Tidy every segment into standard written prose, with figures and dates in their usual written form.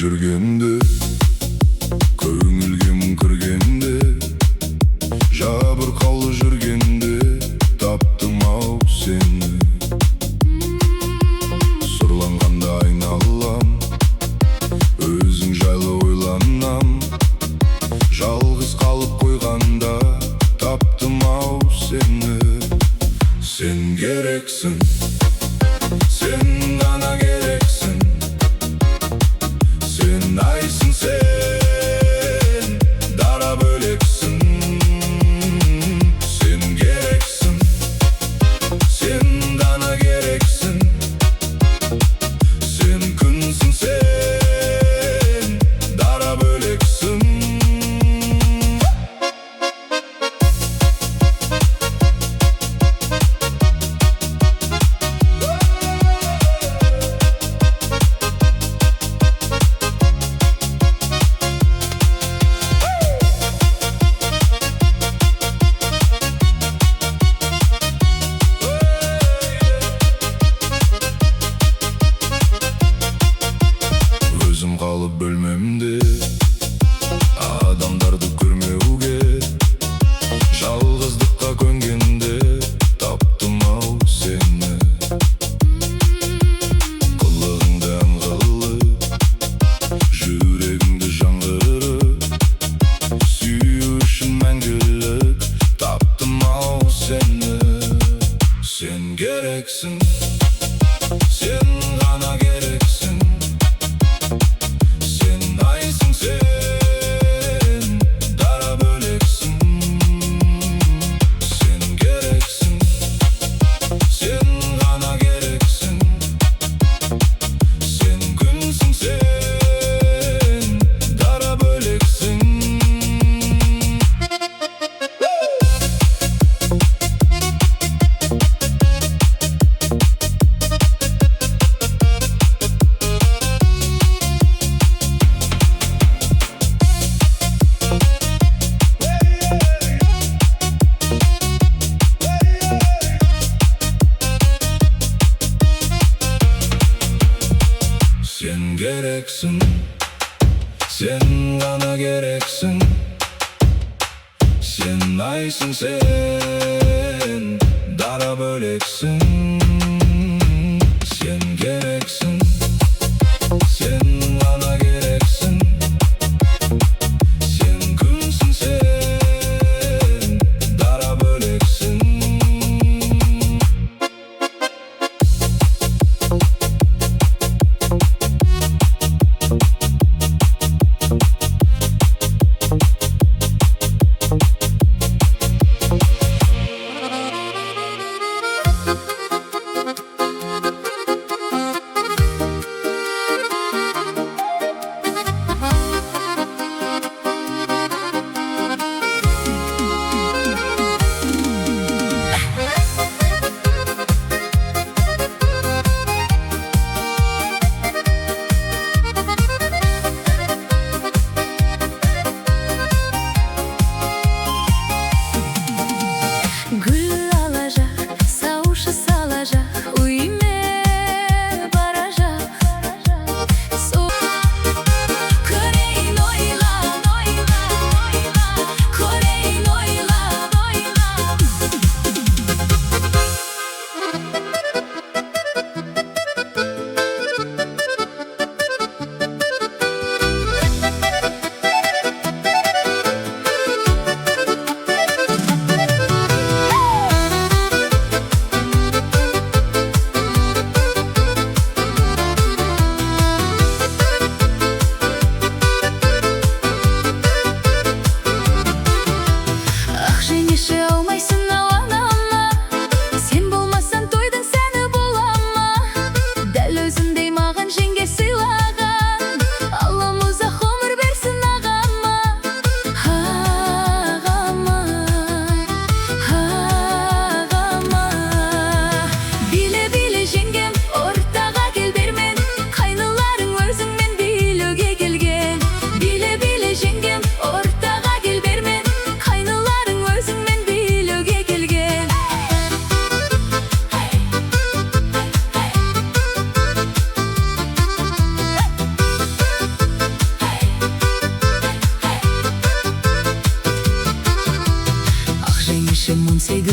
Жүргенде, көңілге мұң кіргенде, жабырқаулы жүргенде, таптым ау сені. Сұрланғанда айналам, өзің жайлы ойланам. Жалғыз қалып қойғанда, таптым ау сені. Сен керексің, сен ғана керексің. Сен айсың, сен дара бөлексің. Сен керексің, сен ғана керексің. Сен күнсің, сен дара бөлексің. Өзім қалып бөлмемде, адамдарды көрмеуге, жалғыздыққа көнгенде, таптым ау сені. Қылығыңды ән қылып, жүрегімді жаңғырып, сүю үшін мәңгілік, таптым ау сені. Сен керексің, сен ғана керексің. Сен айсың, сен дара бөлексің. Сен керексің, сен ғана керексің. Сен күнсің, сен дара бөлексің. Сен керексің, сен ғана керексің. Сен айсың, сен дара бөлексің. Сен керексің, сен ғана керексің. Сен күнсің, сен дара бөлексің.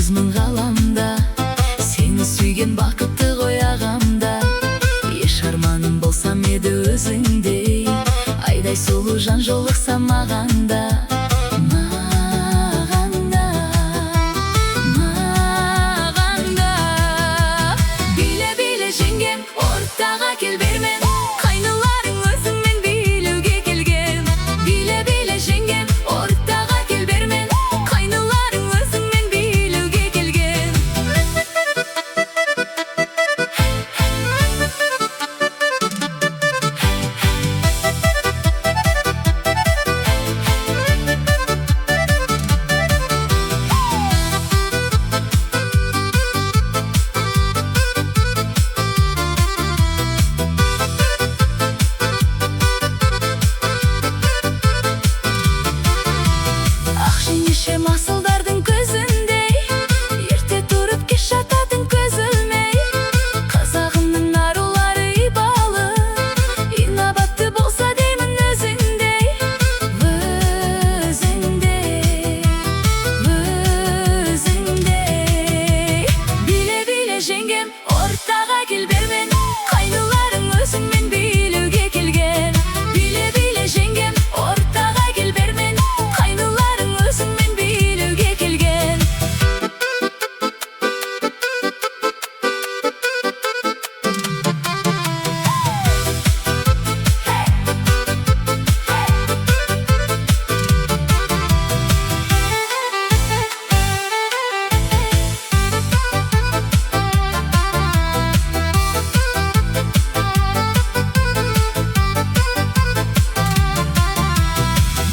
Жұлдызмын ғаламда. Сені сүйген бақытты ғой ағам да. Еш арманым болсам еді өзіңдей. Айдай сұлу жан жолықса маған да. Маған да, маған да. Биле, биле, жеңгем, ортаға кел бермен. Қайныларың өзіңмен билеуге келген. Биле, биле, жеңгем, ортаға кел бермен. Қайныларың өзіңмен билеуге келген. Ақ жеңешем, асылдардың көзіндей. Ерте тұрып, кеш жататын, көз ілмей. Қазағымның арулары ибалы. Инабатты болса деймін өзіңдей. Өзіңдей, өзіңдей. Биле, биле, жеңгем, ортаға кел бермен. Қайныларың өзіңмен билеуге келген. Биле, биле, жеңгем, ортаға кел бермен. Қайныларың өзіңмен билеуге келген.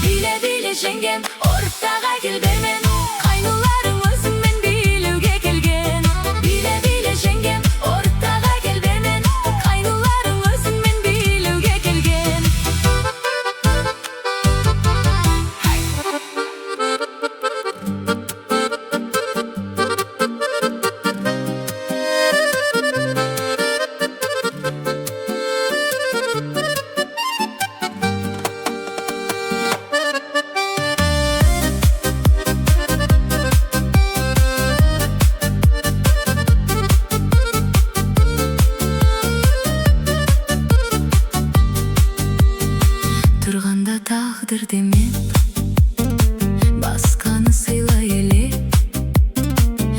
Биле, биле, жеңгем, ортаға кел бермен. Қайныларың өзіңмен билеуге келген. Биле, биле, жеңгем, ортаға кел бермен. Қайныларың өзіңмен билеуге келген. Тұрғанда тағдыр демеп, басқаны сыйла елеп.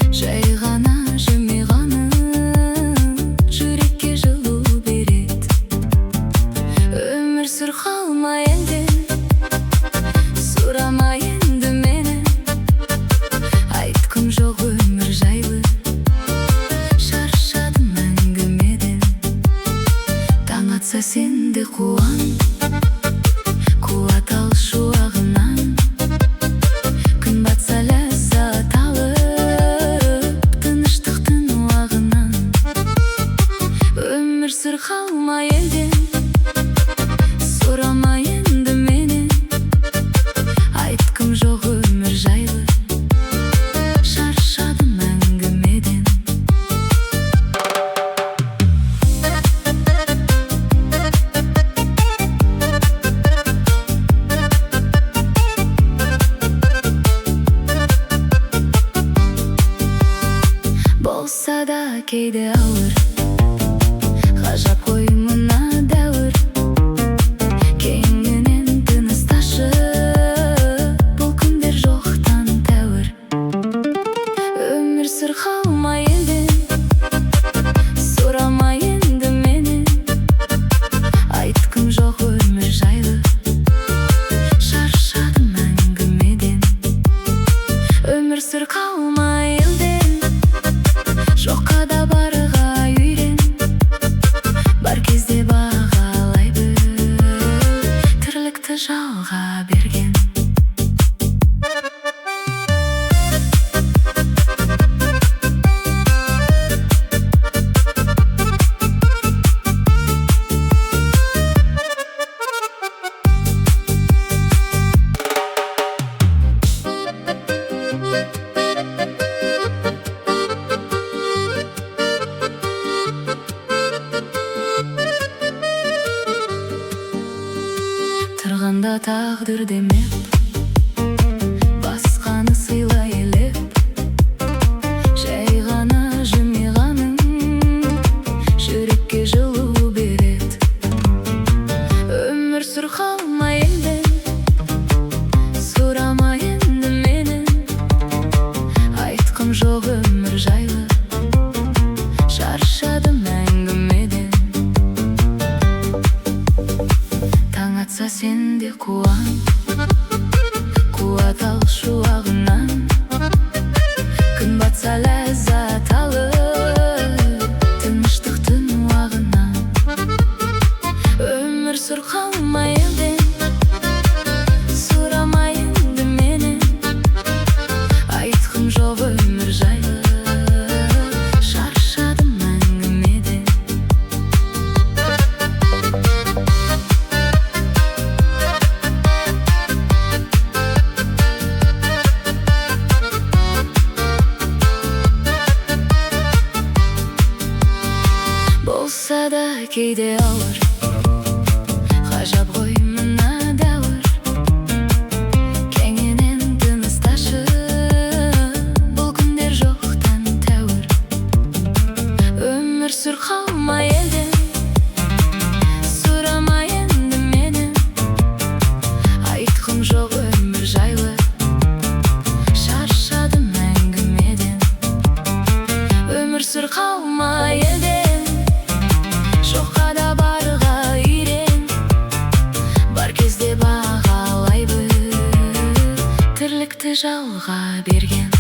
Жай ғана жымиғаны жүрекке жылу береді. Өмір сүр, қалма елден. Сұрама енді мені. Айтқым жоқ өмір жайлы. Шаршадым әңгімеден. Таң атса, сен де қуан. Қуат ал шуағынан. Күн батса, ләззат алып тыныштықтың уағынан. Өмір сүр, қалма елден. Сұрама енді менен. Айтқым жоқ өмір жайлы. Шаршадым әңгімеден. Болса да кейде ауыр. Ғажап қой мына дәуір. Кеңінен тынысташы. Бұл күндер жоқтан тәуір. Өмір сүр, қалма елден. Сұрама енді менен. Айтқым жоқ өмір жайлы. Шаршадым әңгімеден. Өмір сүр, қалма елден. Жоққа да барға үйрен. Бар кезде бағалай біл. Тірлікті жалға берген. Кейде ауыр. Ғажап ғой мына дәуір. Кеңінен тынысташы, бұл күндер жоқтан тәуір. Өмір сүр, қалма елден. Сұрама енді менен. Айтқым жоқ өмір жайлы. Шаршадым әңгімеден. Өмір сүр, қалма елден. Жоққа да барға үйрен. Бар кезде бағалай біл. Тірлікті жалға берген.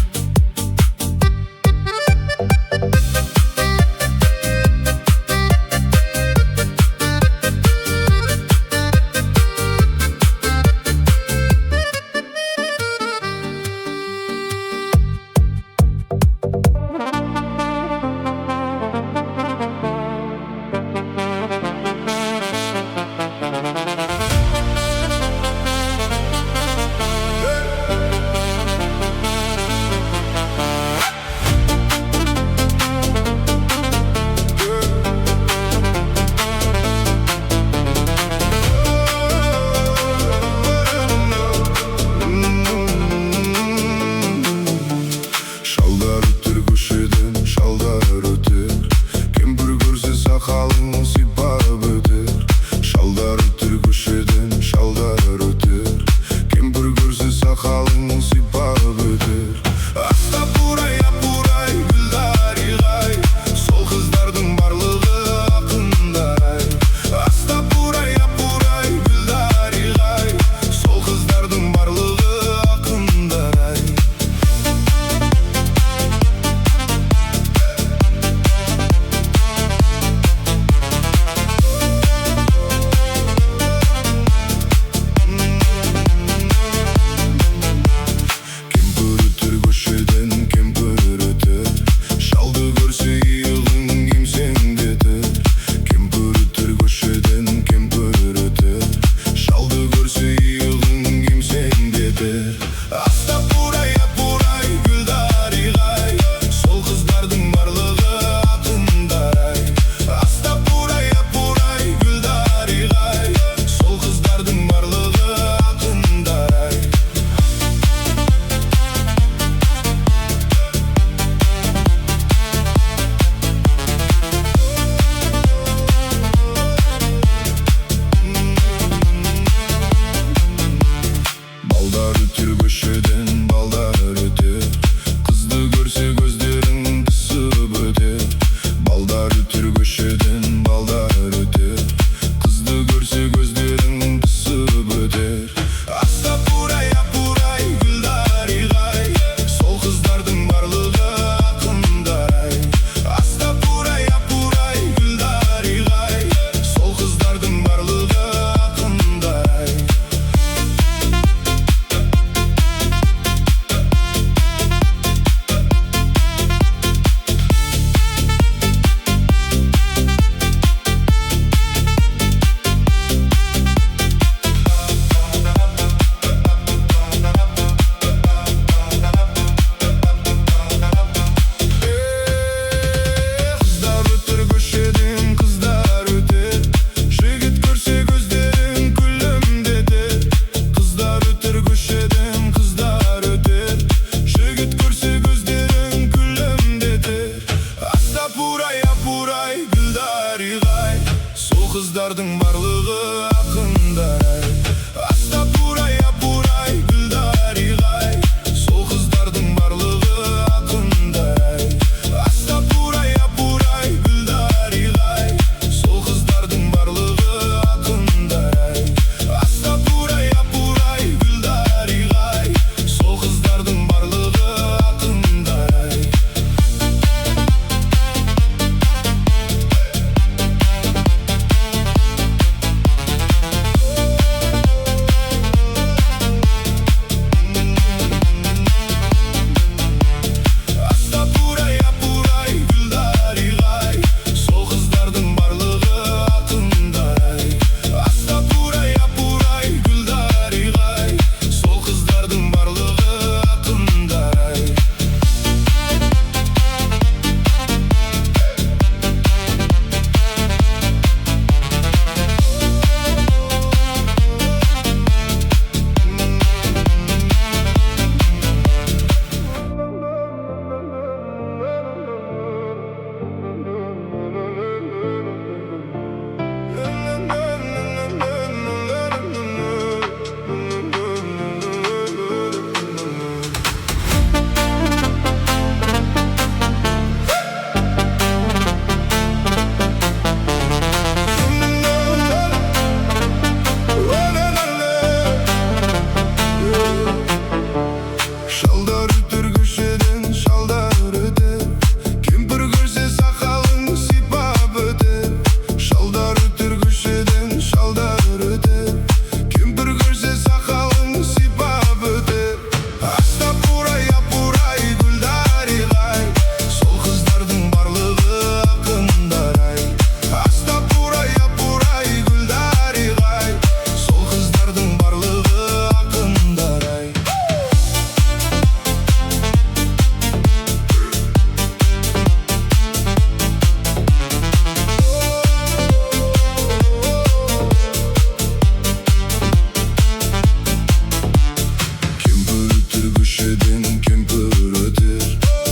көшеден кемпір өтер.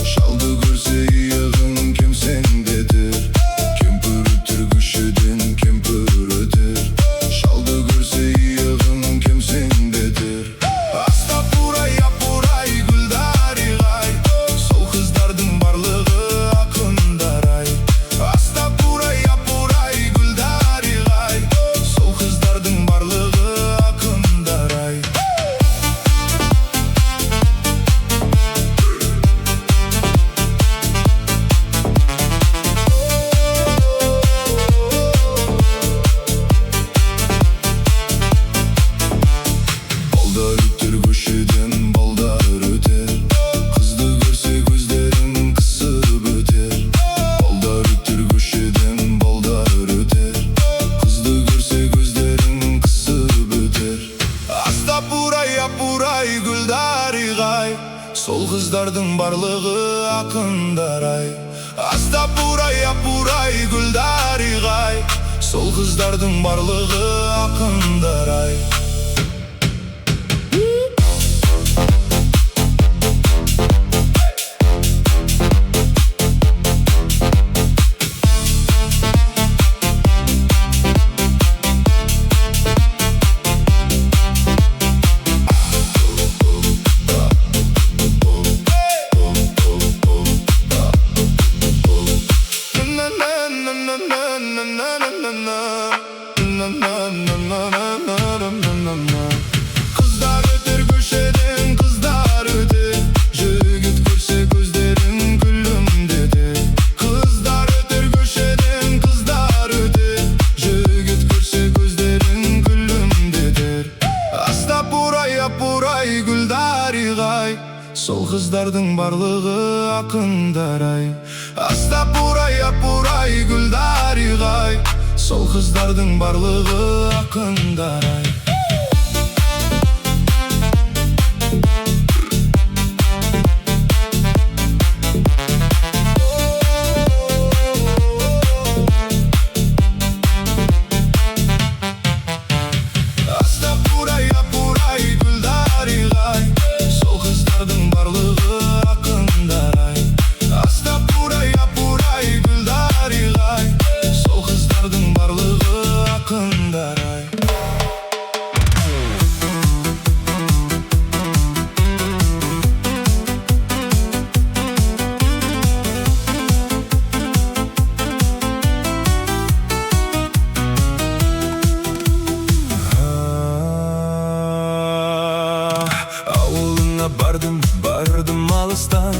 Шалды көрсе иығын кемсеңдетер. Кемпір өтер көшеден, кемпір өтер. Шалды көрсе иығын кемсеңдетер. Астапурай, апурай, гүлдариғай, сол қыздардың барлығы ақындар ай. Астапурай, апурай, гүлдариғай, сол қыздардың барлығы ақындар ай. Балдар өтер көшеден, балдар өтер. Қызды көрсе көздерін қысып өтер. Балдар өтер көшеден, балдар өтер. Қызды көрсе көздерін қысып өтер. Астапурай, апурай, гүлдариғай, сол қыздардың барлығы ақындар ай. Астапурай, апурай, гүлдариғай, сол қыздардың барлығы ақындар ай. Қыздар өтер көшеден, қыздар өтер. Жігіт көрсе көздерін күлімдетер. Қыздар өтер көшеден, қыздар өтер. Жігіт көрсе көздерін күлімдетер. Астапурай, апурай, гүлдариғай, сол қыздардың барлығы ақындар ай. Астапурай, апурай, гүлдариғай, сол қыздардың барлығы ақындар ай. Астапурай, апурай, гүлдариғай, сол қыздардың барлығы ақындар ай. Астапурай, апурай, гүлдариғай, сол қыздардың барлығы ақындар ай. Ауылыңа бардым, бардым алыстан,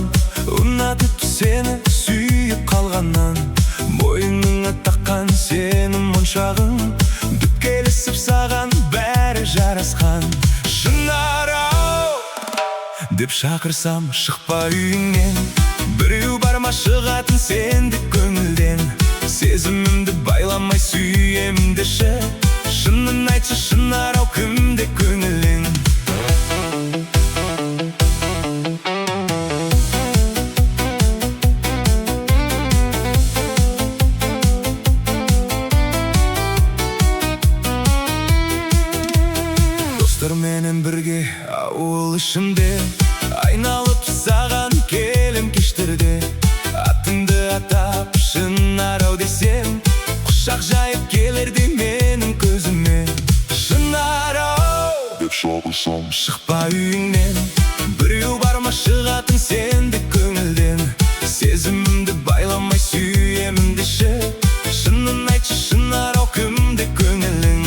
ұнатып сені сүйіп қалғаннан. Мойныңа таққан сенің моншағың, дөп келісіп саған бәрі жарасқан. Шынар ау деп шақырсам, шықпа үйіңнен. Біреу бар ма шығатын сенді көңілден? Сезімімді байламай сүйемін деші. Шынын айтшы, Шынар ау, кімде көңілің? Достарменен бірге ауыл ішінде айналып саған келем кештерде. Атыңды атап Шынар ау десем, құшақ жайып келердей менің көзіме. Шынар ау Деп шақырсам, шықпа үйіңнен. Біреу бар ма шығатын сенді көңілден? Сезімімді байламай сүйемін деші. Шынын айтшы, Шынар ау, кімде көңілің?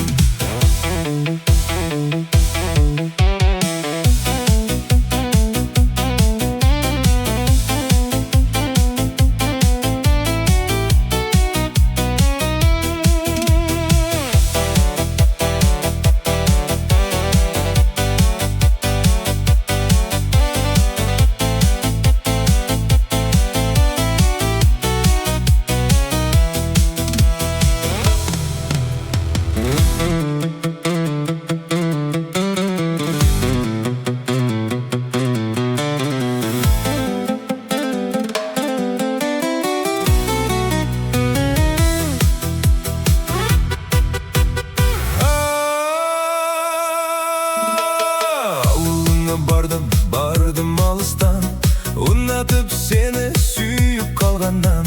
Ойнатып сені сүйіп қалғаннан.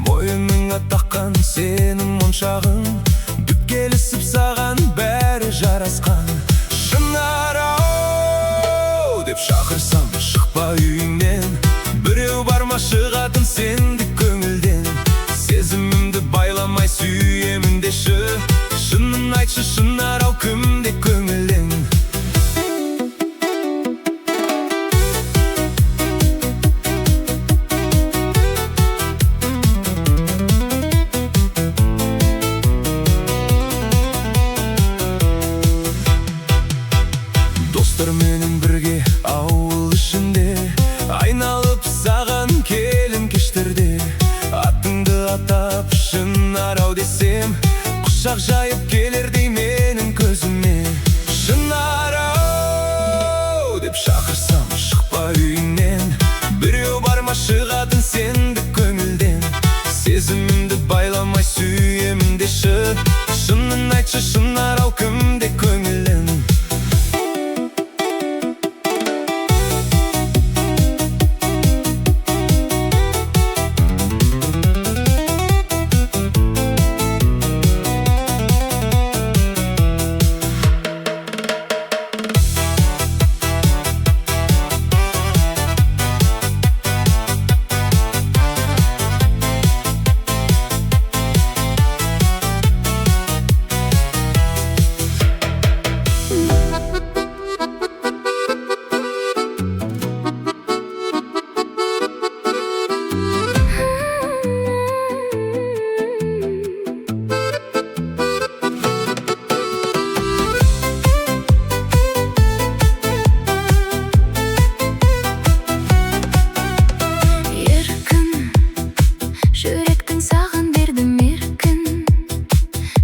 Мойныңа таққан сенің моншағың, Дөп келісіп саған бәрі жарасқан. Шынар ау деп шақырсам, шықпа үйіңнен. Біреу бар ма шығатын сендік көңілден? Сезімімді байламай сүйемін деші. Шынын айтшы, Шынар ау, кімде көңілің? Достарменен бірге ауыл ішінде айналып саған келін кештерде. Атыңды атап Шынар ау десем, құшақ жайып келердей менің көзіме. Шынар ау деп шақырсам, шықпа үйіңнен. Біреу бар ма шығатын сендік көңілден? Сезімімді байламай сүйемін деші. Шынын айтшы, Шынар ау, кімде көңілің? Еркін жүректің саған бердім еркін.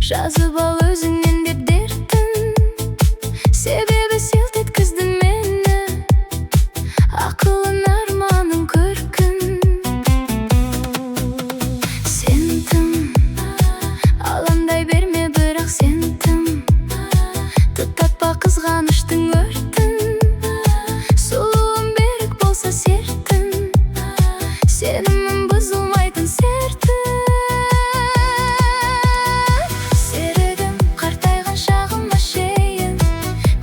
Жазып ал өзіңнен деп дертін. Себебі селт еткіздің мені, ақылын, арманың, көркін. Сен тым алаңдай берме, бірақ сен тым тұтатпа қызғаныштың өртін. Сұлуым берік болса сертің, сенімім бұзылмайтын сертің. Серігім қартайған шағыма шейін,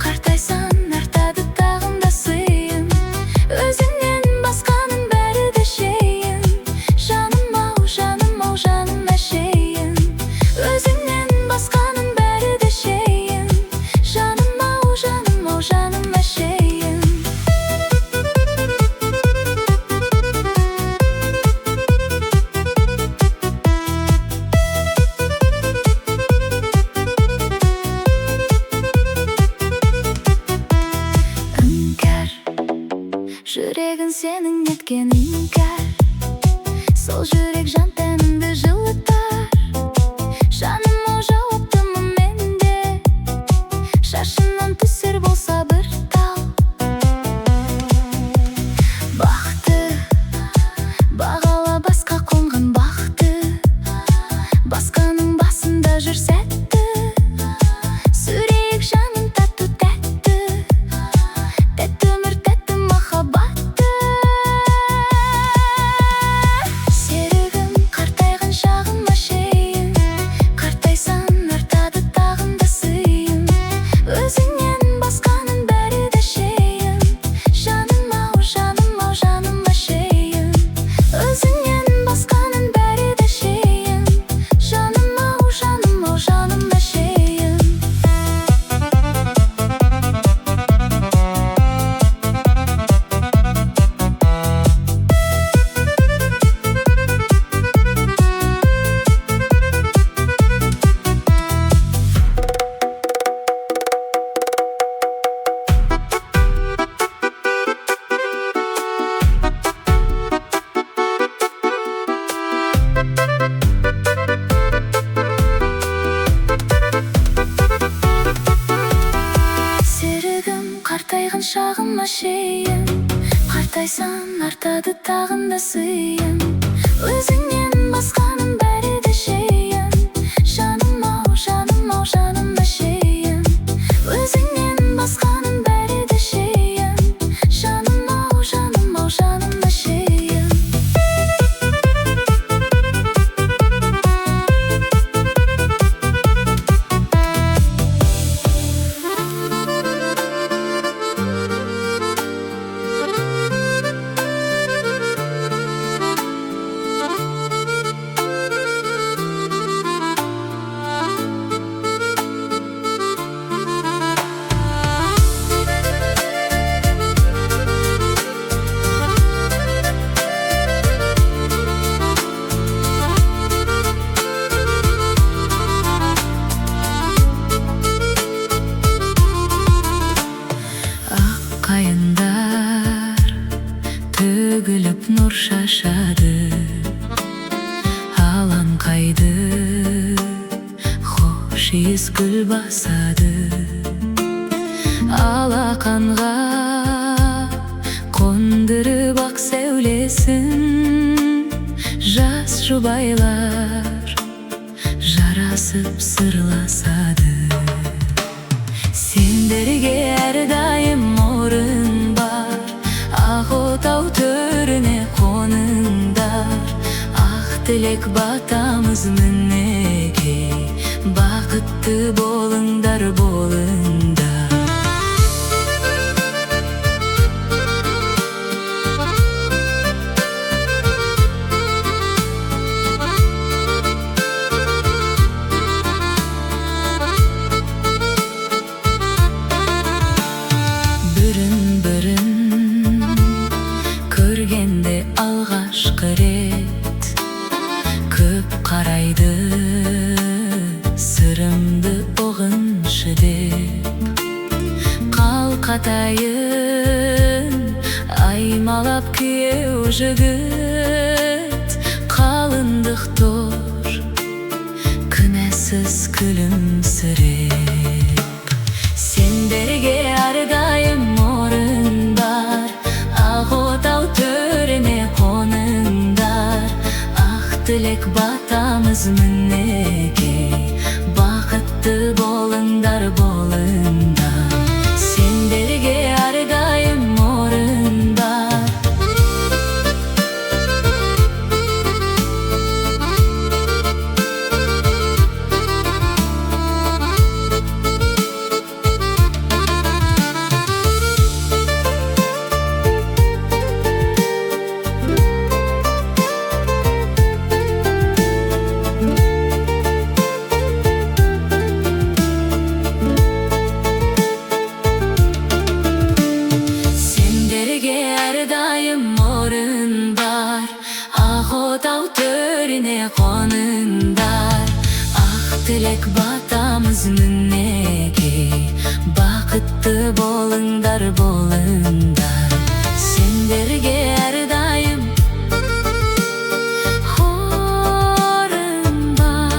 қартайсаң артады тағын да сыйың. Өзіңнен басқаның бәрі де шейін. Жаным ау, жаным ау, жаным әшейін. Өзіңнен басқаның бәрі де шейін. Жаным ау, жаным ау, жаным әшейін. Іңкәр жүрегің сенің неткен іңкәр. Сол жүрек жан тәніңді жылытар. Жаным ау, жауаптымын мен де. Шашынан түсер болса бір тал. Бақты бағала басқа қонған бақты. Басқаның басында жүр сәтті. Сүрейік жаным тату тәтті. Тәтті өмір, тәтті махаббатты. Серігім қартайған шағыма шейін, қартайсаң артады тағын да сыйың. Өзіңнен басқаның бәрі де шейін. Жаным ау, жаным ау, жаным әшейін. Өзіңнен басқаның бәрі де шейін. Жаным ау, жаным ау, жаным әшейін. Серігім қартайған шағыма шейін, қартайсаң артады тағын да сыйың. Өзіңнен басқаның бәрі де шейін. Жаным ау, жаным ау, жаным әшейін. Өзіңнен басқаның бәрі де шейін. Жаным ау, жаным ау, жаным әшейін. Төгіліп нұр шашады алаңқайды, хош иіс гүл басады. Алақанға қондырып ақ сәулесін, жас жұбайлар жарасып сырласады. Сендерге әрдайым орын бар, ақ отау төріне қоныңдар. Ақ тілек батамыз мінекей, бақытты болыңдар, болыңдар. Бірін бірін көргенде алғашқы рет, көп қарайды сырымды ұғыншы деп. Қалқатайын аймалап күйеу жігіт, қалыңдық тор күнәсіз күлімсіреп. Сендерге әрдайым орын бар, ақ отау төріне қоныңдар. Ақ тілек батамыз мінекей, бақытты болыңдар, болыңдар. Сендерге әрдайым орын бар. Сендерге әрдайым орын бар, ақ отау төріне қоныңдар. Ақ тілек батамыз мінекей, бақытты болыңдар, болыңдар. Сендерге әрдайым орын бар.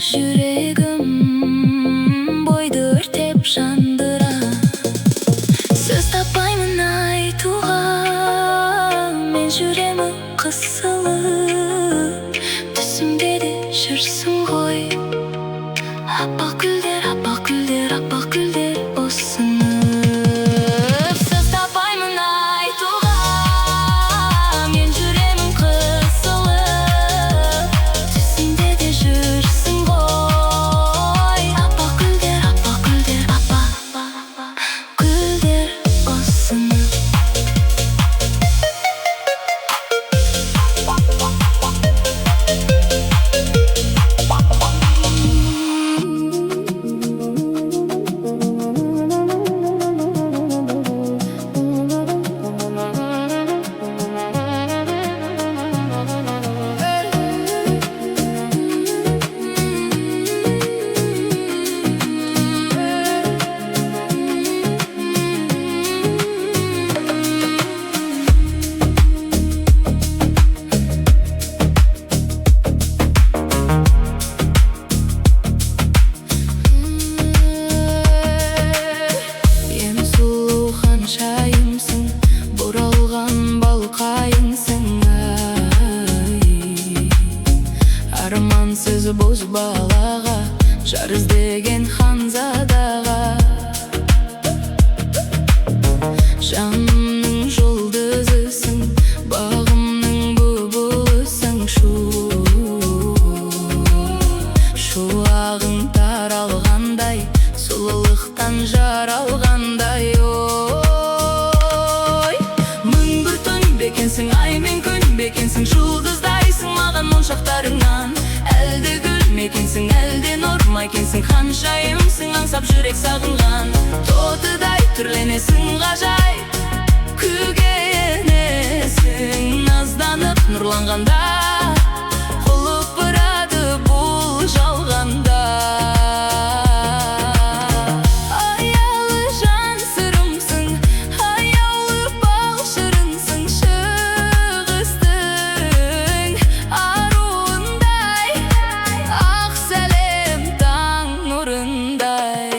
Жүрегім бойды өртеп жандыра. Сөз таппаймын айтуға, мен жүремін қысылып. Түсімде де жүрсің ғой. Аппақ гүлдер, аппақ гүлдер, аппақ гүлдер ұсынып. Сөз таппаймын айтуға, мен жүремін қысылып. Түсімде де жүрсің ғой. Аппақ гүлдер, аппақ гүлдер, аппақ гүлдер ұсынып. Ең сұлу ханшайымсың, бұралған балқайыңсың, ай. Армансыз бозбалаға, жар іздеген ханзадаға. Жанымның жұлдызысың, бағымның бұлбұлысың, шуағың таралғандай, сұлулықтан жаралғандай, ой. Мың бір түн бекенсің, ай мен күн бекенсің, жұлдыздайсың маған моншақтарыңнан. Әлде гүл ме екенсің, әлде нұр ма екенсің, ханшайымсың аңсап жүрек сағынған. Тотыдай түрленесің ғажайып күйге енесің, назданып нұрланғанда құлпырады бұл жалғанда. Аялы жан сырымсың, аяулы бал шырынсың, шығыстың аруындай, ақ сәлем таң нұрындай.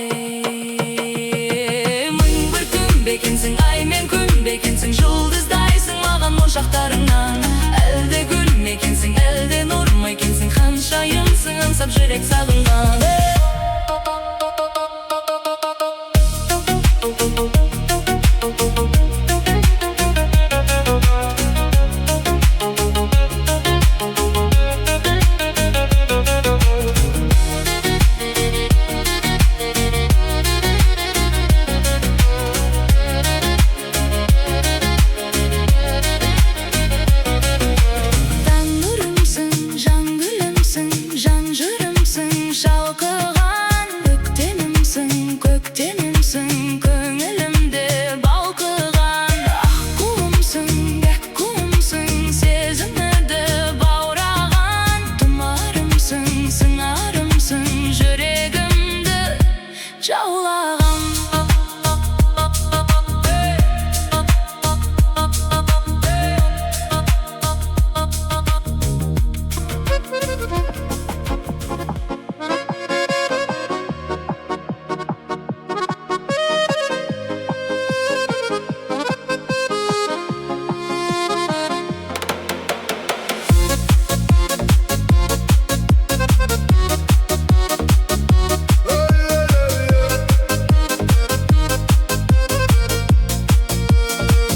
Мың бір түн бекенсің, ай мен күн бекенсің, жұлдыздайсың маған моншақтарыңнан. Әлде гүл ме екенсің, әлде нұр ма екенсің, ханшайымсың аңсап жүрек сағынған. Таң нұрымсың, жан гүлімсің, жан жырымсың, шалқыған көктемімсің, көктемімсің, көңілімде балқыған. Аққуымсың, аққуымсың, сезімді баураған. Тұмарымсың, сыңарымсың, жүрегімді жаулаған.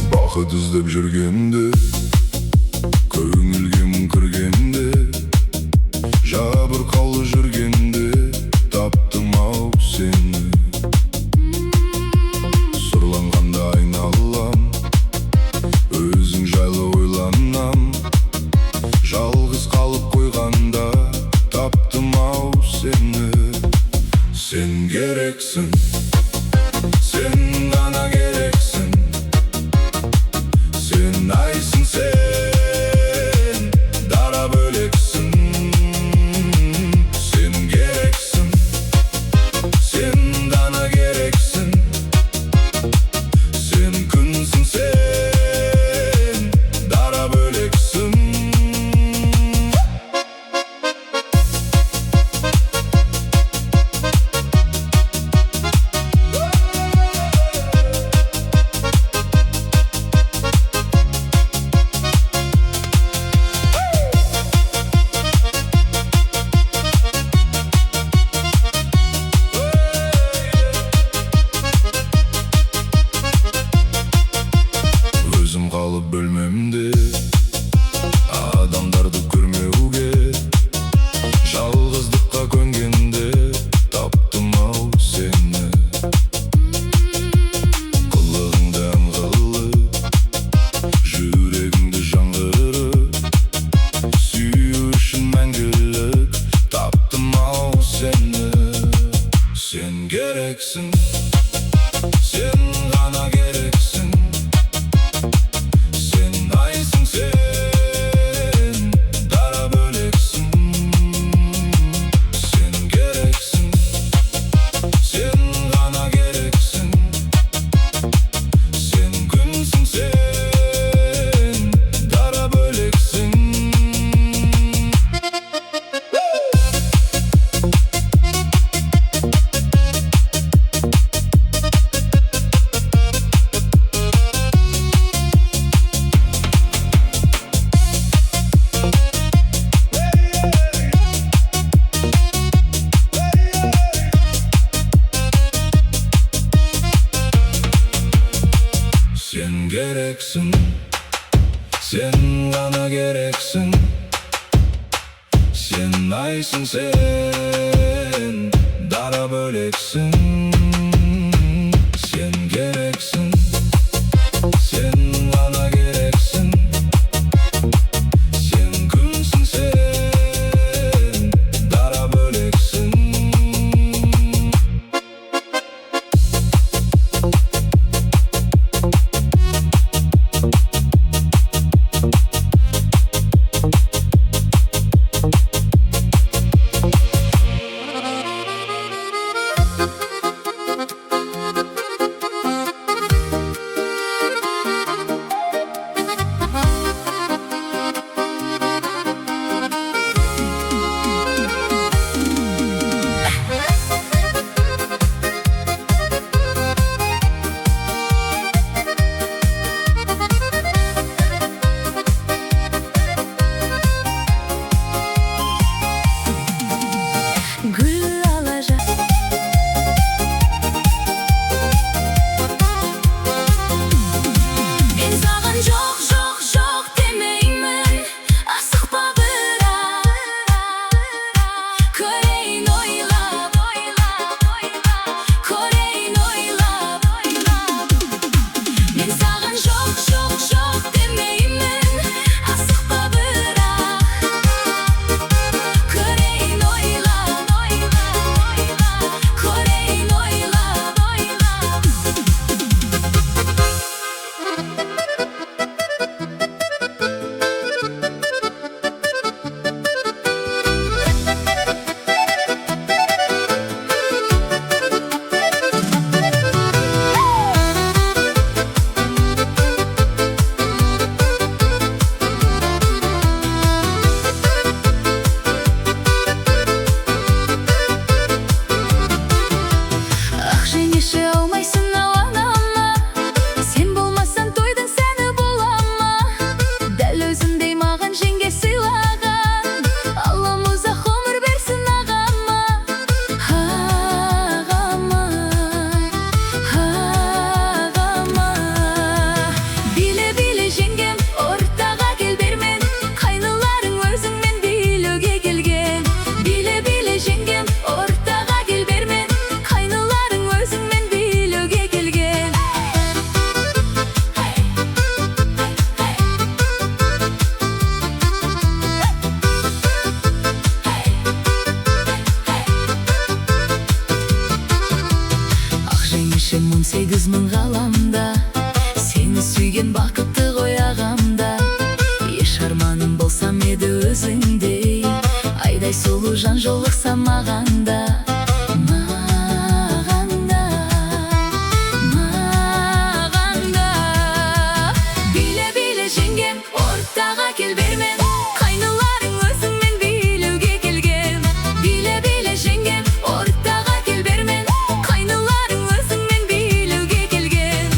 Бақыт іздеп жүргенде, көңілге мұң кіргенде, жабырқаулы жүргенде, таптым ау сені. Сұрланғанда айналам, өзің жайлы ойланам. Жалғыз қалып қойғанда, таптым ау сені. Сен керексің, сен ғана керексің. Сен айсың, сен дара бөлексің. Сен керексің, сен ғана керексің. Сен күнсің, сен дара бөлексің. Сен керексің, сен ғана керексің. Сен айсың, сен дара бөлексің. Сен керексің, сен ғана керексің. Сен күнсің, сен дара бөлексің. Сен керексің, сен ғана керексің. Сен айсың, сен дара бөлексің. Сен керексің, сен ғана керексің. Сен күнсің, сен дара бөлексің. Гүл алажа. Мен саған жоқ, жоқ, жоқ демеймін. Асықпа бірақ. Көрейін ойлап, көрейін ойлап. Мен саған жоқ, жоқ, жоқ демеймін. Асықпа бірақ. Көрейін ойлап, көрейін ойлап. Ақ жеңеше, аумайсың ау анама. Сен болмасаң, тойдың сәні бола ма? Дәл өзіңдей маған жеңге сыйлаған, Аллам ұзақ ғұмыр берсін ағама. Ағама, ағама. Биле, биле, жеңгем, ортаға кел бермен. Қайныларың өзіңмен билеуге келген. Биле, биле, жеңгем, ортаға кел бермен. Қайныларың өзіңмен билеуге келген. Ақ жеңешем, 18 000 ғаламда сені сүйген бақытты ғой ағамда. Еш арманым болсам еді өзіңдей, айдай сұлу жан жолықса маған да, маған да, маған да. Биле, биле, жеңгем, ортаға кел бермен. Қайныларың өзіңмен билеуге келген. Биле, биле, жеңгем, ортаға кел бермен. Қайныларың өзіңмен билеуге келген.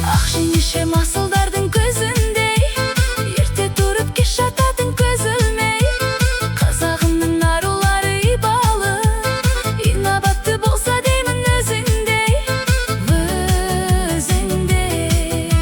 Ақ жеңешем, асылдардың көзіндей, ерте тұрып, кеш жататын, көз ілмей. Қазағымның арулары ибалы, инабатты болса деймін өзіңдей, өзіңдей,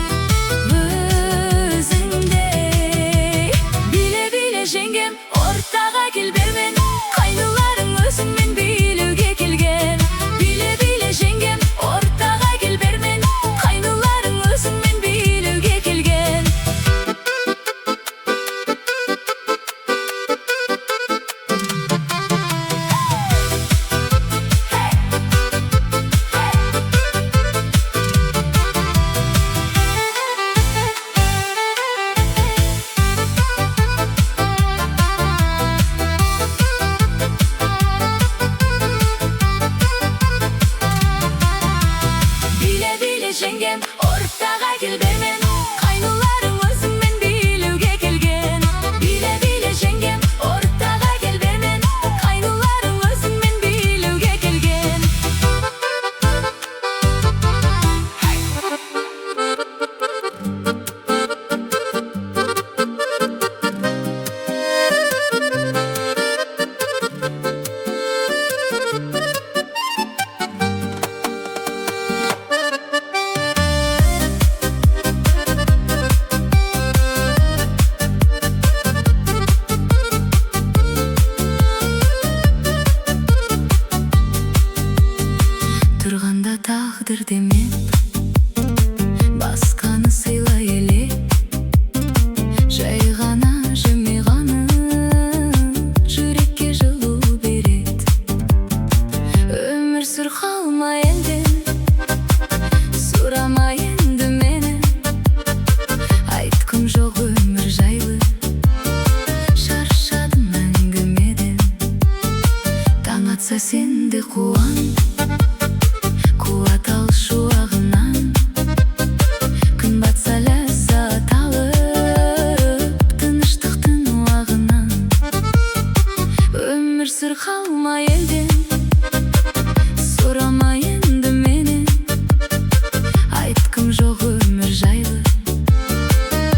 Ортаға кел бермен. Қайнуларың өзіңмен билеуге келген. Биле, биле, жеңгем, ортаға кел бермен. Қайнуларың өзіңмен билеуге келген. Тұрғанда тағдыр демеп, басқаны сыйла елеп, жай ғана жымиғаны жүрекке жылу береді. Өмір сүр қалма елден, сұрама енді мені. Айтқым жоқ өмір жайлы, шаршадым әңгімеден. Таң атса сен де қуан, қуат ал шуағынан. Күн батса ләззат алып, тыныштықтың уағынан. Өмір сүр қалма елден, сұрама енді менен. Айтқым жоқ өмір жайлы,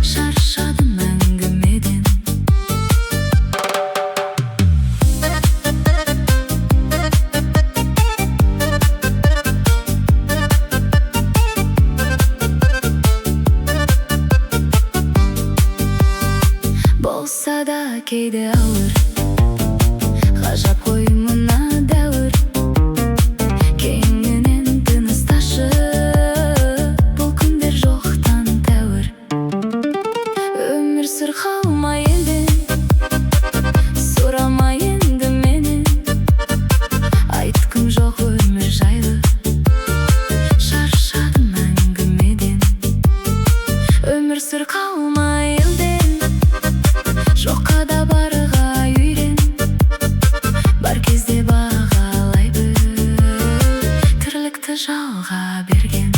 шаршадым әңгімеден. Болса да кейде ауыр, ғажап қой мына дәуір. Кеңінен тынысташы, бұл күндер жоқтан тәуір. Өмір сүр қалма елден, сұрама енді менен. Айтқым жоқ өмір жайлы, шаршадым әңгімеден. Өмір сүр қалма елден, жоққа да барға үйрен. Бар кезде бағалай біл, тірлікті жалға берген.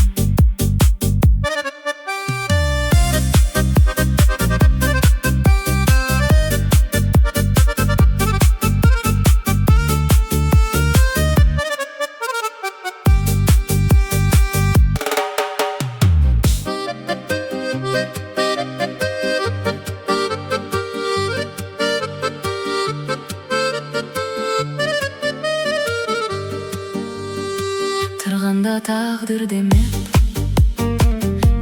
Тұрғанда тағдыр демеп,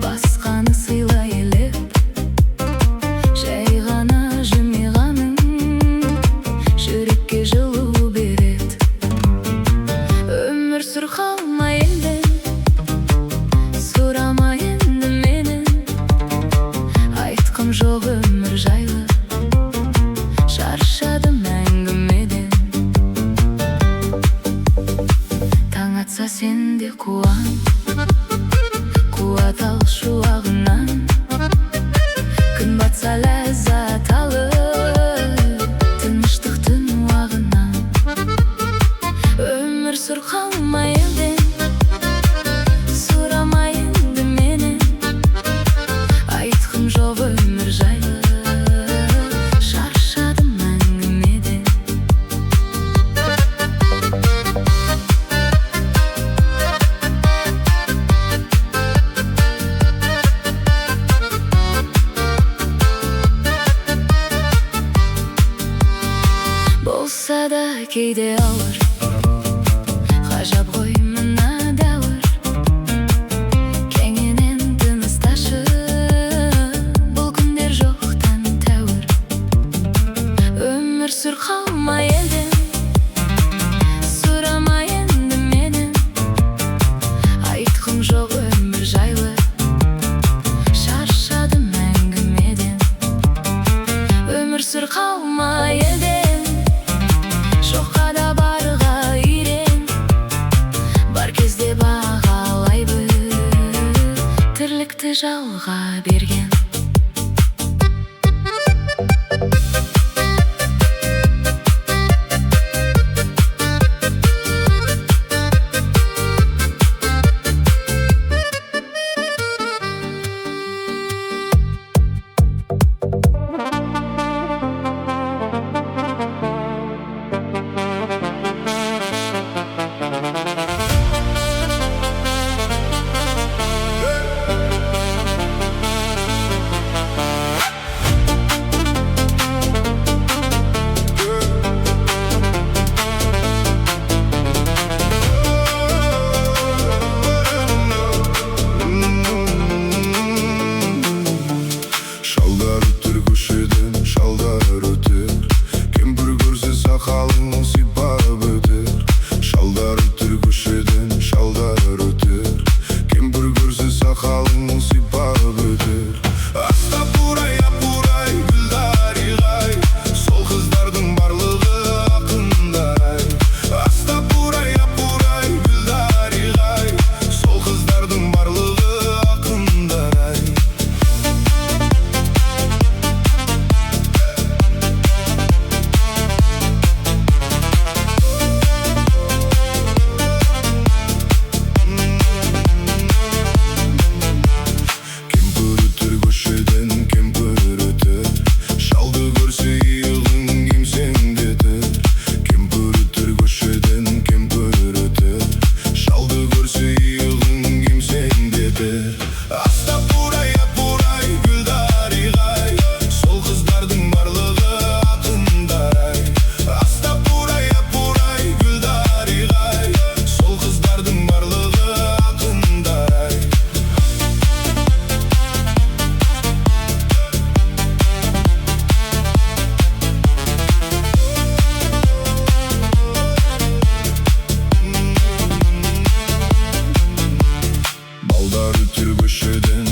басқаны сыйла елеп, жай ғана жымиғаның жүрекке жылу береді. Өмір сүр қалма елден, сұрама енді менен. Айтқым жоқ өмір жайлы, шаршадым әңгімеден. Таң атса сен де қуан, қуат ал шуағынан. Күн батса ләззат алып, тыныштықтың уағынан. Өмір сүр қалма елден, сұрама енді менен. Айтқым жоқ өмір жайлы, шаршадым әңгімеден. Болса да кейде ауыр, ғажап ғой мына дәуір. Кеңінен тынысташы, бұл күндер жоқтан тәуір. Өмір сүр қалма елден, сұрама енді менен. Айтқым жоқ өмір жайлы, шаршадым әңгімеден. Өмір сүр қалма елден, жоққа да барға үйрен. Бар кезде бағалай біл, тірлікті жалға берген. Астапурай, апурай, гүлдариғай, сол қыздардың барлығы ақындар ай. Астапурай, апурай, гүлдариғай, сол қыздардың барлығы ақындар ай. Балдар өтер көшеден.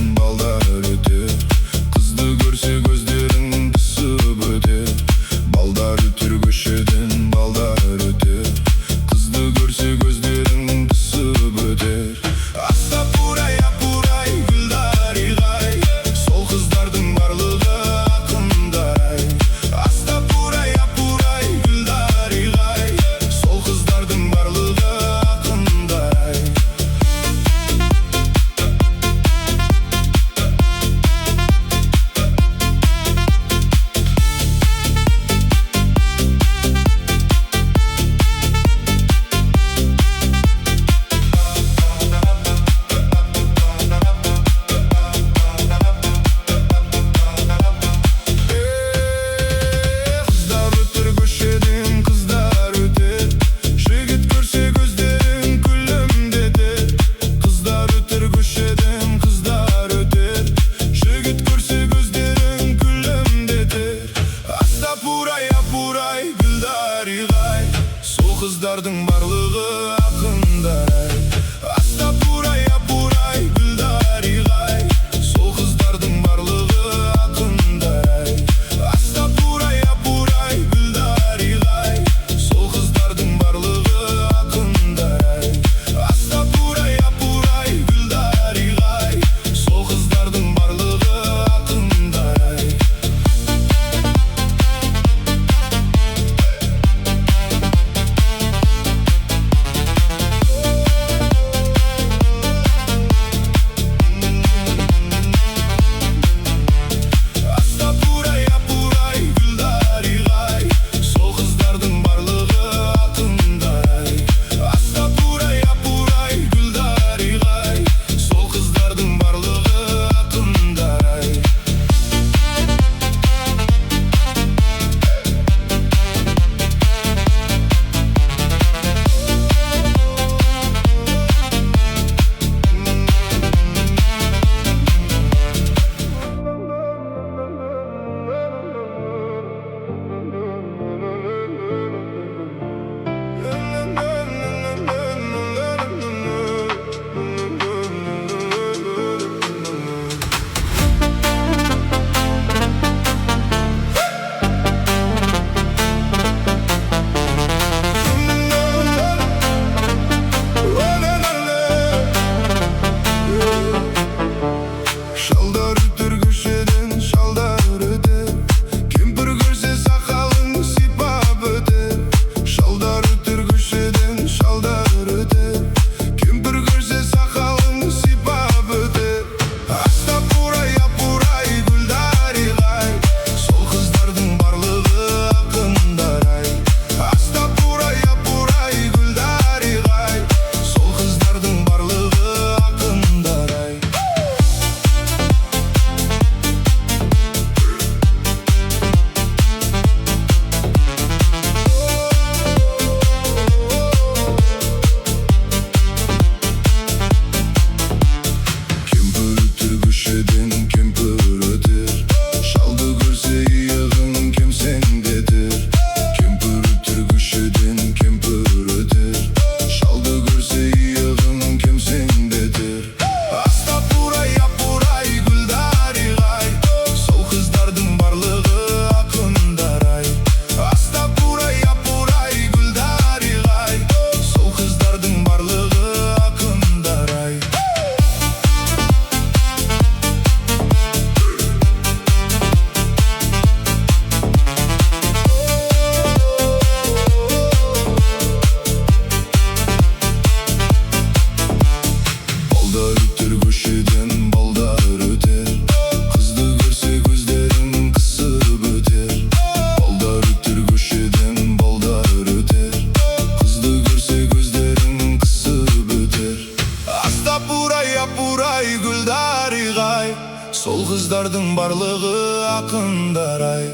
Сол қыздардың барлығы ақындар ай.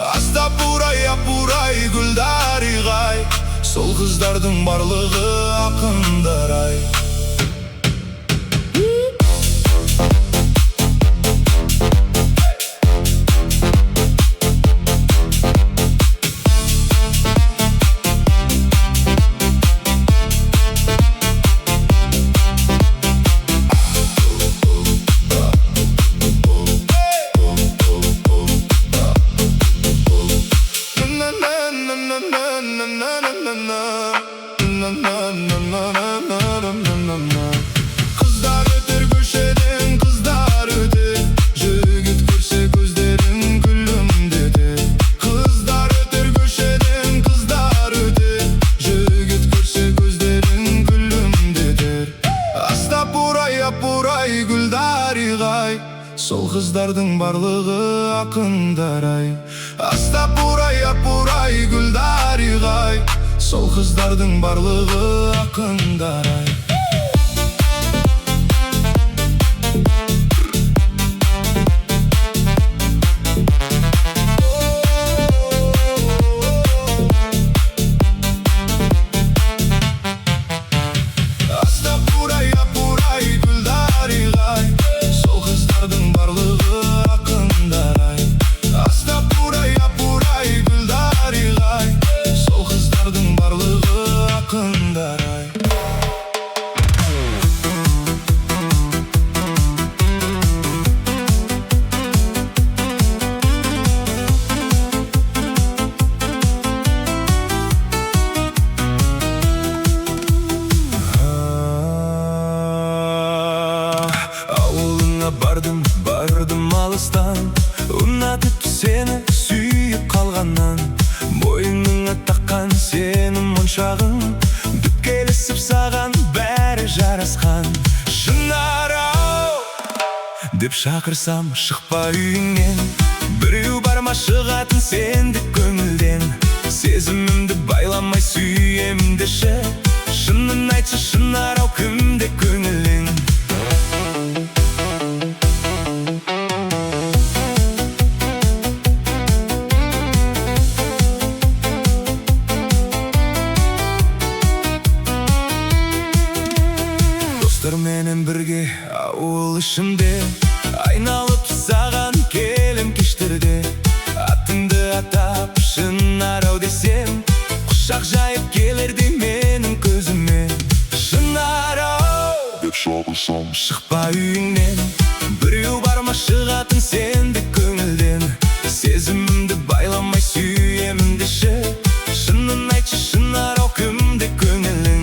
Астапурай, апурай, гүлдариғай. Сол қыздардың барлығы ақындар ай. Қыздар өтер көшеден, қыздар өтер. Жігіт көрсе көздерін күлімдетер. Қыздар өтер көшеден, қыздар өтер. Жігіт көрсе көздерін күлімдетер. Астапурай, апурай, гүлдариғай. Сол қыздардың барлығы ақындар ай. Астапурай, апурай, гүлдариғай. Сол қыздардың барлығы ақындар ай. Астапурай, апурай, гүлдариғай. Сол қыздардың барлығы ақындар ай. Астапурай, апурай, гүлдариғай. Сол қыздардың барлығы ақындар ай. Ауылыңа бардым, бардым алыстан. Ұнатып сені сүйіп қалғаннан. Мойныңа таққан сенің моншағың, дөп келісіп саған бәрі жарасқан. Шынар ау деп шақырсам, шықпа үйіңнен. Біреу бар ма шығатын сендік көңілден? Сезімімді байламай сүйемін деші. Шынын айтшы, Шынар ау, кімде көңілің? Достарменен бірге ауыл ішінде айналып саған келем кештерде. Атыңды атап Шынар ау десем, құшақ жайып келердей менің көзіме. Шынар ау деп шақырсам, шықпа үйіңнен. Біреу бар ма шығатын сендік көңілден? Сезімімді байламай сүйемін деші. Шынын айтшы, Шынар ау, кімде көңілің?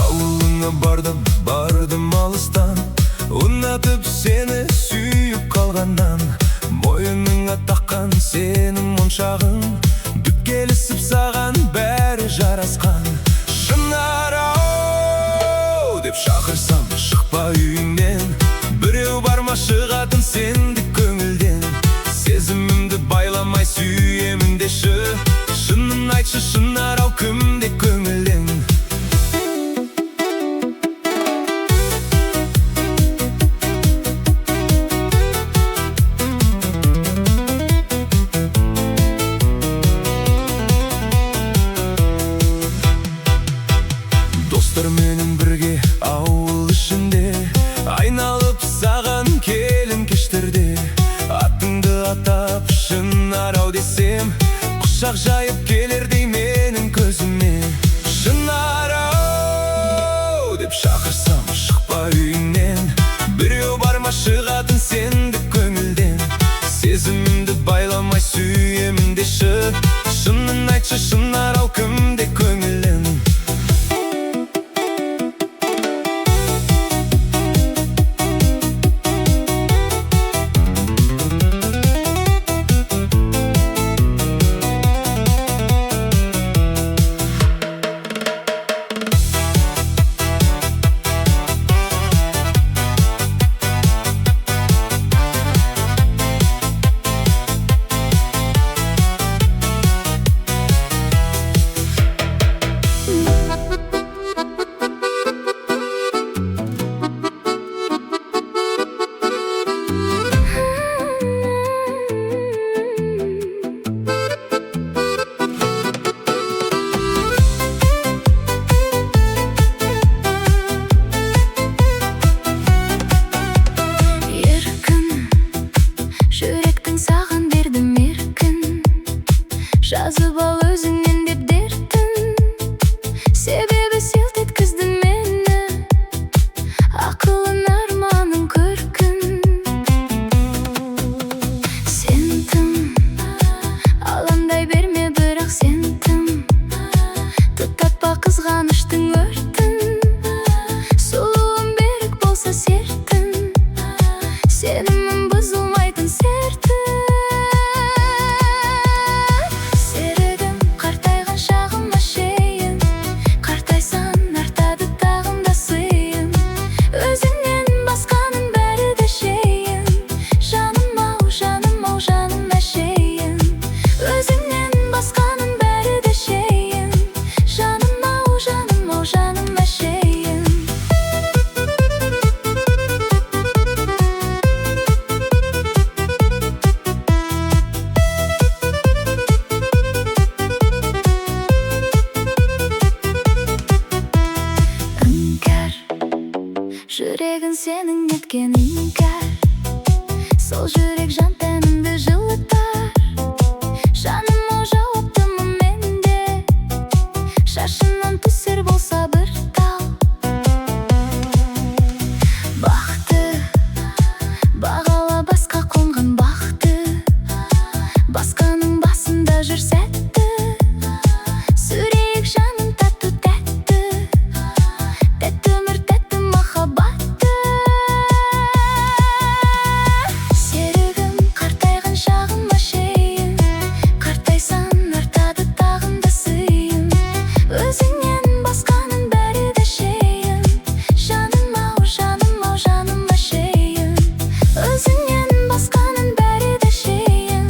Ауылыңа бардым, бардым алыстан. Ұнатып сені сүйіп қалғаннан. Мойныңа таққан сенің моншағың, дөп келісіп саған бәрі жарасқан. Шынар ау деп шақырсам, шықпа үйіңнен. Біреу бар ма шығатын сендік көңілден? Сезімімді байламай сүйемін деші. Шынын айтшы, Шынар ау, кімде көңілің? Достарменен бірге ауыл ішінде айналып саған келін кештерде. Атыңды атап Шынар ау десем, құшақ жайып келердей менің көзіме. Ақылын, арманын, көркін. Сен тым алаңдай берме, бірақ сен тым тұтатпа қызғаныштың өртін. Сұлуым, берік болса сертің, сенімім бұзылмайтын сертің. Серігім, қартайған шағыма шейін. Қартайсаң, артады тағын да сыйым. Өзіңнен басқаның бәрі де шейін. Жаным ау, жаным ау, жаным әшейін. Өзіңнен басқаның бәрі де шейін. Жаным ау, жаным ау, жаным әшейін. Іңкәр жүрегің сенің, неткен іңкәр. Сол жүрек жан тәнімді жылытар. Жаным ау, жауаптымын мен де. Шашынан түсер болса бір тал. Бақты бағала, басқа қонған бақты. Басқаның басында жүр сәтті. Сүрейік, жаным, тату тәтті. Тәтті өмір, тәтті махаббатты. Серігім, қартайған шағыма шейін. Қартайсаң, артады тағын да сыйым. Өзіңнен басқаның бәрі де шейін. Жаным ау, жаным ау, жаным әшейін. Өзіңнен басқаның бәрі де шейін.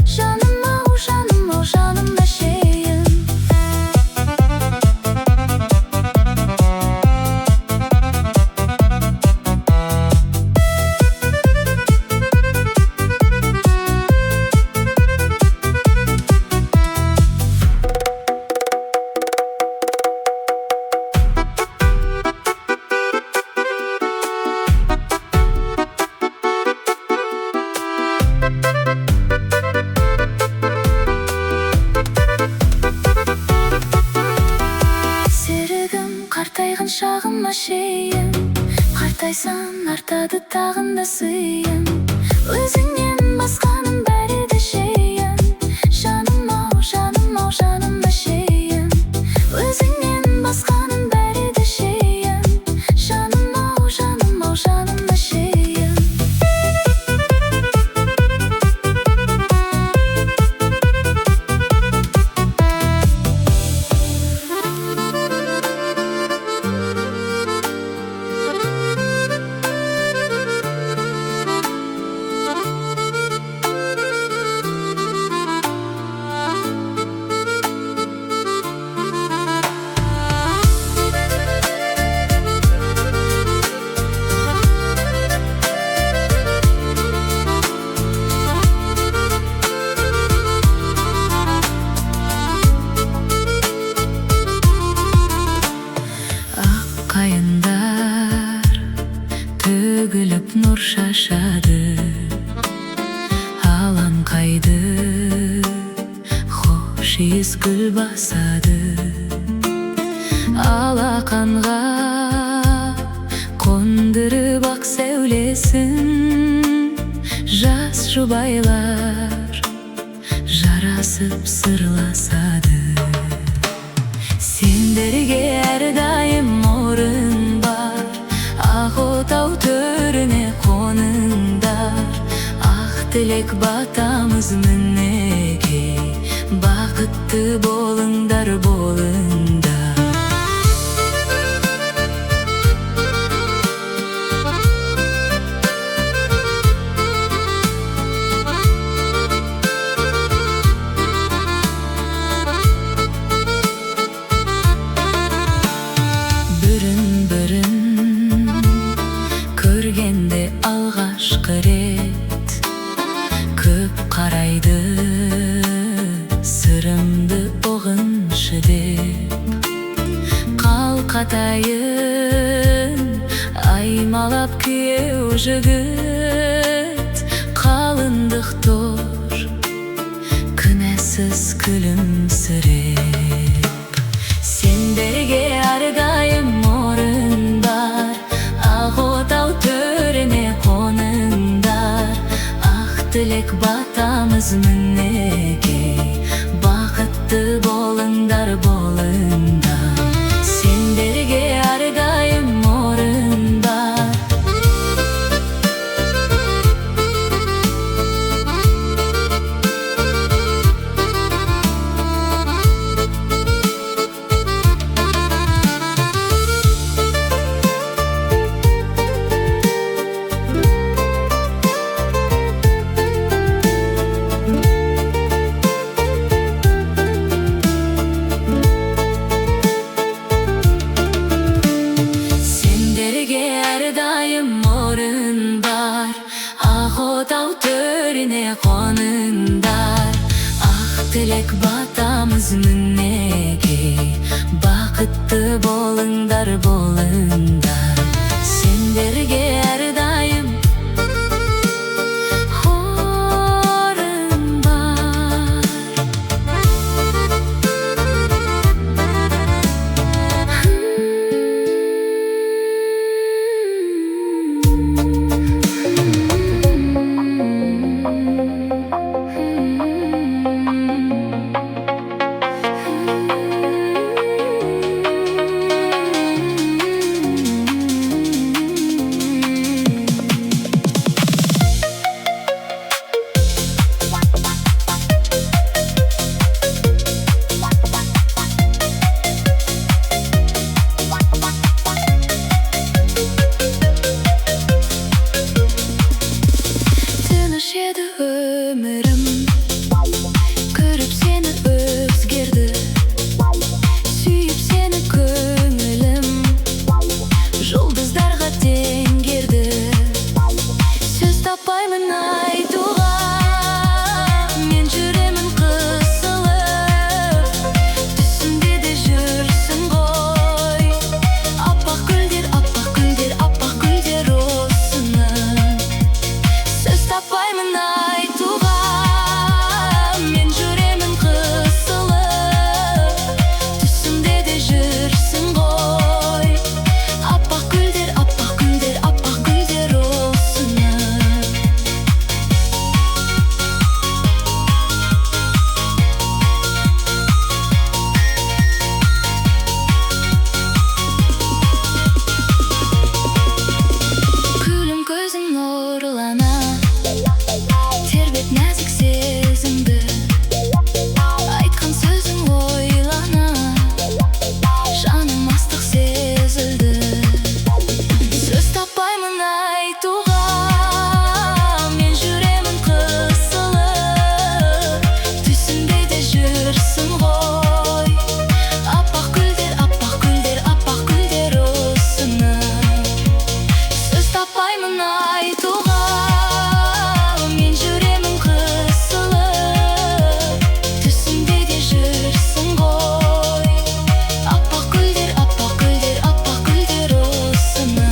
Жаным ау, жаным ау, жаным әшейін. Серігім, қартайған шағыма шейін. Қартайсаң, артады тағын да сыйым. Өзіңнен басқаның бәрі де шейін. Жаным ау, жаным ау, жаным әшейін. Өзіңнен басқаның бәрі де шейін. Жаным ау, жаным ау, жаным әшейін. Ақ қайыңдар төгіліп нұр шашады. Алаңқайды хош иіс гүл басады. Алақанға қондырып ақ сәулесін. Жас жұбайлар жарасып сырласады. Сендерге әрдайым орын бар. Ақ отау төріне қоныңдар. Ақ тілек батамыз мінекей. Бақытты болыңдар, болыңдар. Бірін бірін көргенде алғашқы рет көп қарайды, сырымды ұғыншы деп. Қалқатайын аймалап күйеу жігіт. Қалыңдық тор күнәсіз күлімсіреп. Сендерге әрдайым орын бар. Ақ Тілек батамыз мінекей. Бақытты болыңдар, болыңдар. Сендерге әрдайым орын бар. Сендерге әрдайым орын бар. Ақ отау төріне қоныңдар. Ақ тілек батамыз мінекей. Бақытты болыңдар, болыңдар. Сендерге әрдайым орын бар. Тыныш еді өмірім, көріп сені өзгерді. Сүйіп сені көңілім жұлдыздарға теңгерді. Сөз таппаймын айтуға, мен жүремін қысылып. Түсімде де жүрсің ғой. Аппақ гүлдер, аппақ гүлдер, аппақ гүлдер осыны. Сөз таппаймын айтуға, мен жүремін қысылып. Түсімде де жүрсің ғой. Аппақ гүлдер, аппақ гүлдер, аппақ гүлдер осыны. Күлім көзің нұрлана, тербеп нәзік сезімді. Айтқан сөзің ойлана, жаным ыстық сезілді. Сөз таппаймын айтуға, мен жүремін қысылып. Түсімде де жүрсің ғой. Аппақ гүлдер, аппақ гүлдер, аппақ гүлдер осыны. Сөз таппаймын айтуға, мен жүремін қысылып. Түсімде де жүрсің ғой. Аппақ гүлдер, аппақ гүлдер, аппақ гүлдер осыны.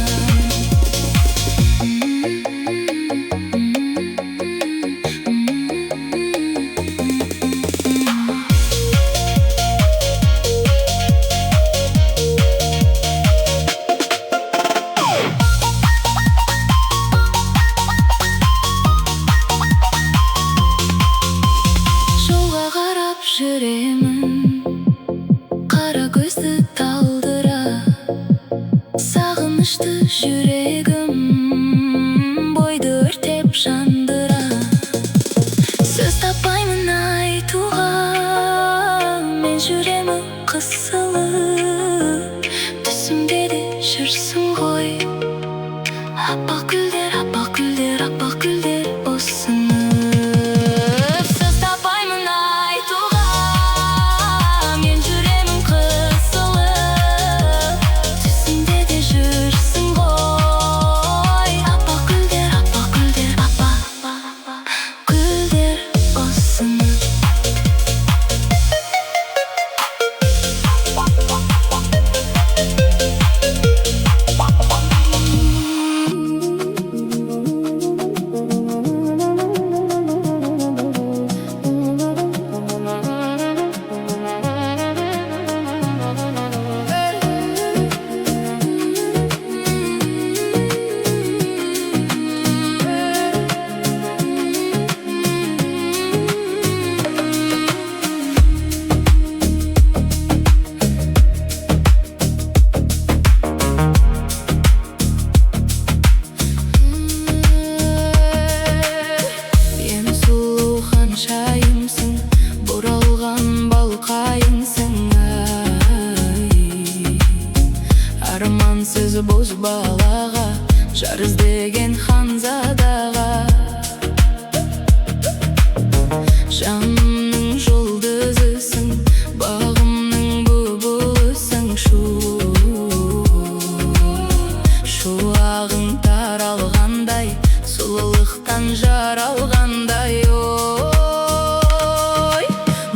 Жолға қарап жүремін, қара көзді талдыра. Сағынышты жүрегім бойды өртеп жандыра. Сөз таппаймын айтуға, мен жүремін қысылып. Түсімде де жүрсің ғой. Аппақ гүлдер, аппақ гүлдер, аппақ гүлдер осыны. Сөз таппаймын айтуға, мен жүремін қысылып. Түсімде де жүрсің ғой. Аппақ гүлдер, аппақ гүлдер, аппақ гүлдер осыны. Іздеген ханзадаға. Жанымның жұлдызысың, бағымның бұлбұлысың. Шуағың таралғандай, сұлулықтан жаралғандай. Ой,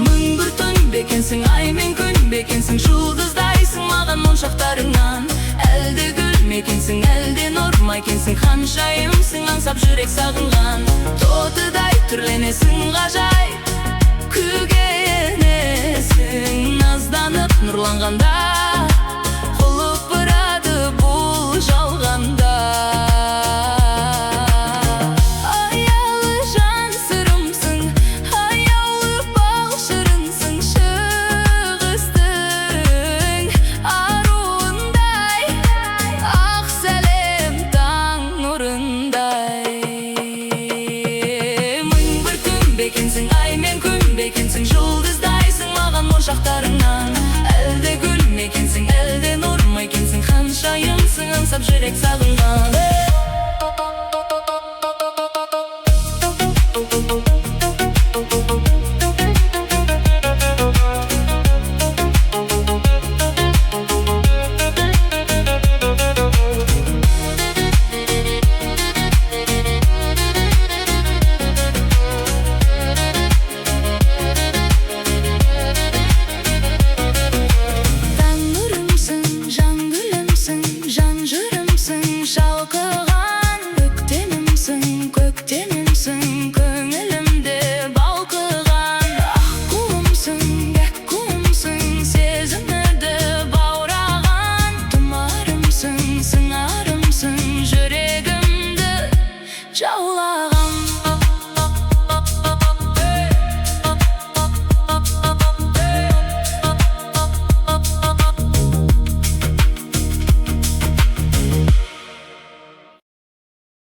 мың бір түн бекенсің, ай мен күн бекенсің. Жұлдыздайсың маған моншақтарыңнан. Әлде гүл мекенсің, әлде нұр ма екенсің? Ханшайымсың, аңсап жүрек сағынған. Тотыдай түрленесің, ғажайып күйге енесің. Назданып нұрланғанда, құлпырады бұл жалғанда. Аялы жан сырымсың, аяулы бал шырынсың. Шығыстың аруындай, ақ сәлем таң нұрындай. Мың бір түн бекенсің, ай мен күн бекенсің. Жұлдыздайсың маған моншақтарыңнан. Әлде гүл мекенсің, әлде нұр ма екенсің? Ханшайымсың, аңсап жүрек сағынған. Таң нұрымсың, жан гүлімсің, жан жырымсың. Шалқыған көктемімсің, көктемімсің, көңілімде балқыған. Аққуымсың, аққуымсың, сезімді баураған. Тұмарымсың, сыңарымсың, жүрегімді жаулаған.